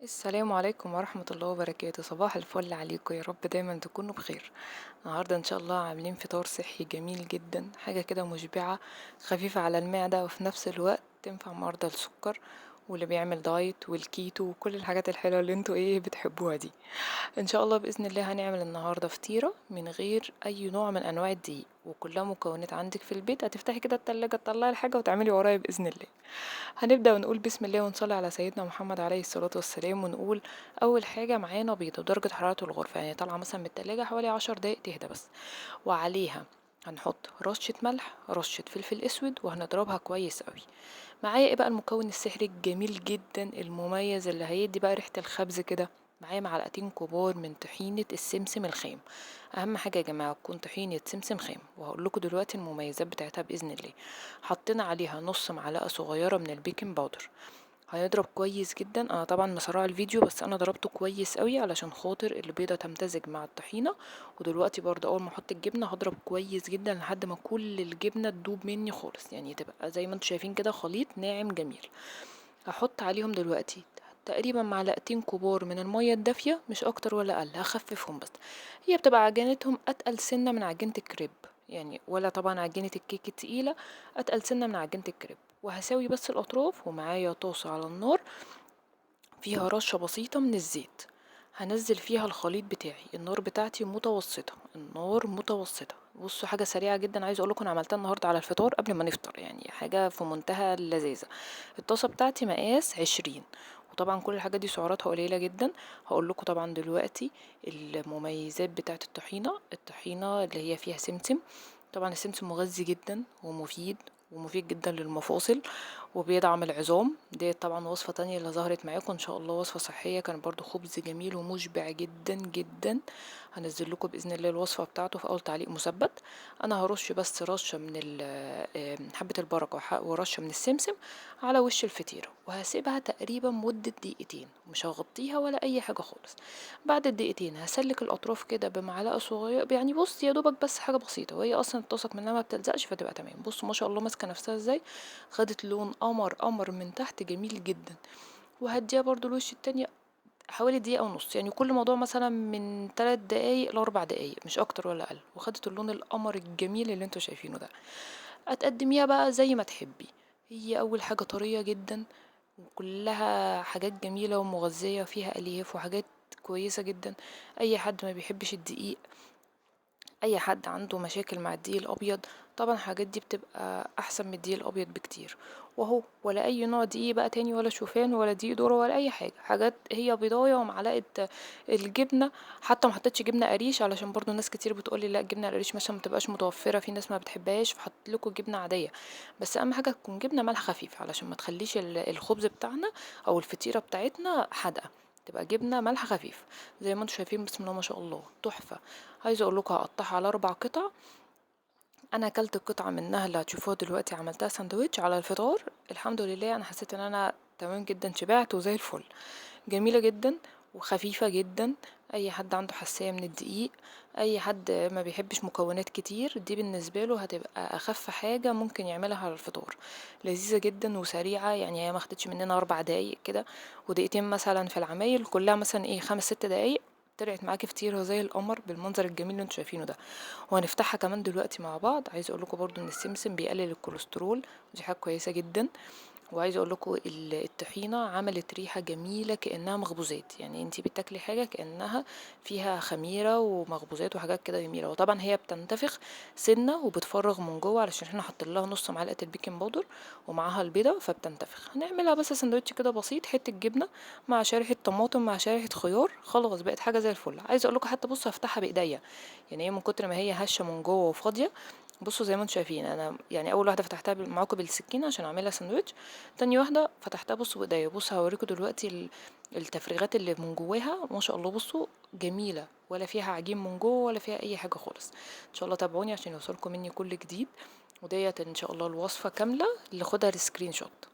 السلام عليكم ورحمة الله وبركاته. صباح الفل عليكم، يا رب دايما تكونوا بخير. النهاردة ان شاء الله عاملين فطار صحي جميل جدا، حاجة كده مشبعة خفيفة على المعدة، وفي نفس الوقت تنفع مرضى السكر واللي بيعمل دايت والكيتو وكل الحاجات الحلوة اللي انتوا بتحبوها دي. ان شاء الله بإذن الله هنعمل النهاردة فطيرة من غير اي نوع من انواع الدقيق، وكلها مكونات عندك في البيت. هتفتحي كده التلاجة تطلعي الحاجة وتعملي ورايا بإذن الله. هنبدأ ونقول بسم الله ونصلي على سيدنا محمد عليه الصلاة والسلام، ونقول أول حاجة معانا بيضة درجة حرارة الغرفة، يعني طالعة مثلا من التلاجة حوالي 10 دقايق تهدى بس، وعليها هنحط رشة ملح، رشة فلفل اسود، وهنضربها كويس قوي. معايا ايه بقى المكون السحري الجميل جدا المميز اللي هيدي بقى ريحة الخبز كده؟ معايا معلقتين كبار من طحينة السمسم الخام. اهم حاجة يا جماعة تكون طحينة سمسم خام، وهقول لكم دلوقتي المميزات بتاعتها بإذن الله. حطينا عليها نص معلقة صغيرة من البيكنج باودر، هنضرب كويس جدا. انا طبعا مسرعه الفيديو بس انا ضربته كويس قوي علشان خاطر البيضه تمتزج مع الطحينه. ودلوقتي برضه اول ما احط الجبنه هضرب كويس جدا لحد ما كل الجبنه تدوب مني خالص، يعني تبقى زي ما انتم شايفين كده خليط ناعم جميل. هحط عليهم دلوقتي تقريبا معلقتين كبار من الميه الدافيه، مش اكتر ولا اقل، هخففهم بس. هي بتبقى عجينتهم اتقل سنه من عجينه الكريب يعني، ولا طبعا عجينه الكيك التقيله، اتقل سنه من عجينه الكريب. وهساوي بس الاطراف. ومعايا طاسه على النار فيها رشه بسيطه من الزيت، هنزل فيها الخليط بتاعي. النار بتاعتي متوسطه، النار متوسطه. بصوا حاجه سريعه جدا، عايزه اقول لكم انا عملتها النهارده على الفطار قبل ما نفطر، يعني حاجه في منتهى اللذاذه. الطاسه بتاعتي مقاس 20، وطبعا كل الحاجات دي سعراتها قليله جدا. هقول لكم طبعا دلوقتي المميزات بتاعه الطحينه. الطحينه اللي هي فيها سمسم، طبعا السمسم مغذي جدا ومفيد، ومفيد جدا للمفاصل وبيدعم العظام. دي طبعا وصفة تانية اللي ظهرت معاكم ان شاء الله، وصفة صحية، كان برضو خبز جميل ومشبع جدا جدا. هنزل لكم بإذن الله الوصفة بتاعته في اول تعليق مثبت. انا هرش بس رشة من حبة البركة ورشة من السمسم على وش الفطيرة، وهسيبها تقريبا مدة دقيقتين، مش هغطيها ولا اي حاجة خالص. بعد الدقيقتين هسلك الاطراف كده بمعلقة صغيرة، يعني بص يا دوبك بس حاجة بسيطة، وهي اصلا الطاسة منها ما بتلزقش فتبقى تمام. بصوا ما شاء الله ماسكة نفسها ازاي، خدت لون قمر قمر من تحت جميل جدا. وهديها برضو الوش التاني حوالي دقيقة ونص، يعني كل موضوع مثلا من 3 دقايق لأربع دقايق، مش أكتر ولا أقل. وخدت اللون القمر الجميل اللي انتوا شايفينه ده. هتقدميها بقى زي ما تحبي. هي أول حاجة طرية جدا وكلها حاجات جميلة ومغذية، فيها ألياف وحاجات كويسة جدا. أي حد ما بيحبش الدقيق، أي حد عنده مشاكل مع الدقيق الأبيض، طبعا الحاجات دي بتبقى أحسن من الدقيق الأبيض بكتير. وهو ولا أي نوع دقيق بقى تاني، ولا شوفان ولا دقيق ذرة ولا أي حاجة، حاجات هي بيضاية ومعلقة الجبنة. حتى ما حطيتش جبنة قريش علشان برضو ناس كتير بتقولي لا الجبنة القريش مثلا ما بتبقاش متوفرة، في ناس ما بتحبهاش، فحطيت لكم جبنة عادية. بس أهم حاجة تكون جبنة ملح خفيف علشان ما تخليش الخبز بتاعنا أو الفطيرة بتاعتنا حادقة، تبقى جبنة ملح خفيف. زي ما انتم شايفين بسم الله ما شاء الله تحفة. عايزة اقول لكم هقطعها على 4 قطع. انا اكلت قطعة منها اللي هتشوفوها دلوقتي، عملتها ساندوتش على الفطار. الحمد لله انا حسيت ان انا تمام جدا، شبعت وزي الفل. جميلة جدا وخفيفة جدا. اي حد عنده حساسية من الدقيق، اي حد ما بيحبش مكونات كتير، دي بالنسبة له هتبقى اخف حاجة ممكن يعملها على الفطار. لذيذة جدا وسريعة، يعني هي ما خدتش مننا 4 دقايق كده، ودقيقتين مثلا في العمايل كلها، مثلا 5-6 دقايق طلعت معاكي فطيرة زي القمر بالمنظر الجميل اللي انتوا شايفينه ده. وهنفتحها كمان دلوقتي مع بعض. عايزه اقول لكم برضو ان السمسم بيقلل الكوليسترول، ودي حاجه كويسه جدا. وعايزه اقول لكم الطحينه عملت ريحه جميله كانها مخبوزات، يعني انتي بتاكلي حاجه كانها فيها خميره ومخبوزات وحاجات كده جميله. وطبعا هي بتنتفخ سنه وبتفرغ من جوه علشان احنا حاطين لها نص معلقه البيكنج باودر ومعاها البيضه فبتنتفخ. هنعملها بس سندوتش كده بسيط، حته جبنه مع شريحه طماطم مع شريحه خيار، خلاص بقت حاجه زي الفل. عايزه اقول لكم حتى بصوا هفتحها بايديا، يعني هي من كتر ما هي هشه من جوه وفاضيه. بصوا زي ما انتم شايفين، انا اول واحده فتحتها معاكم بالسكينه عشان اعملها ساندوتش، تاني واحده فتحتها بصوا بايديا. بصوا هوريكم دلوقتي التفريغات اللي من جواها ما شاء الله، بصوا جميله، ولا فيها عجين من جوه ولا فيها اي حاجه خالص. ان شاء الله تابعوني عشان يوصلكم مني كل جديد. وديت ان شاء الله الوصفه كامله اللي خدها ال screenshot.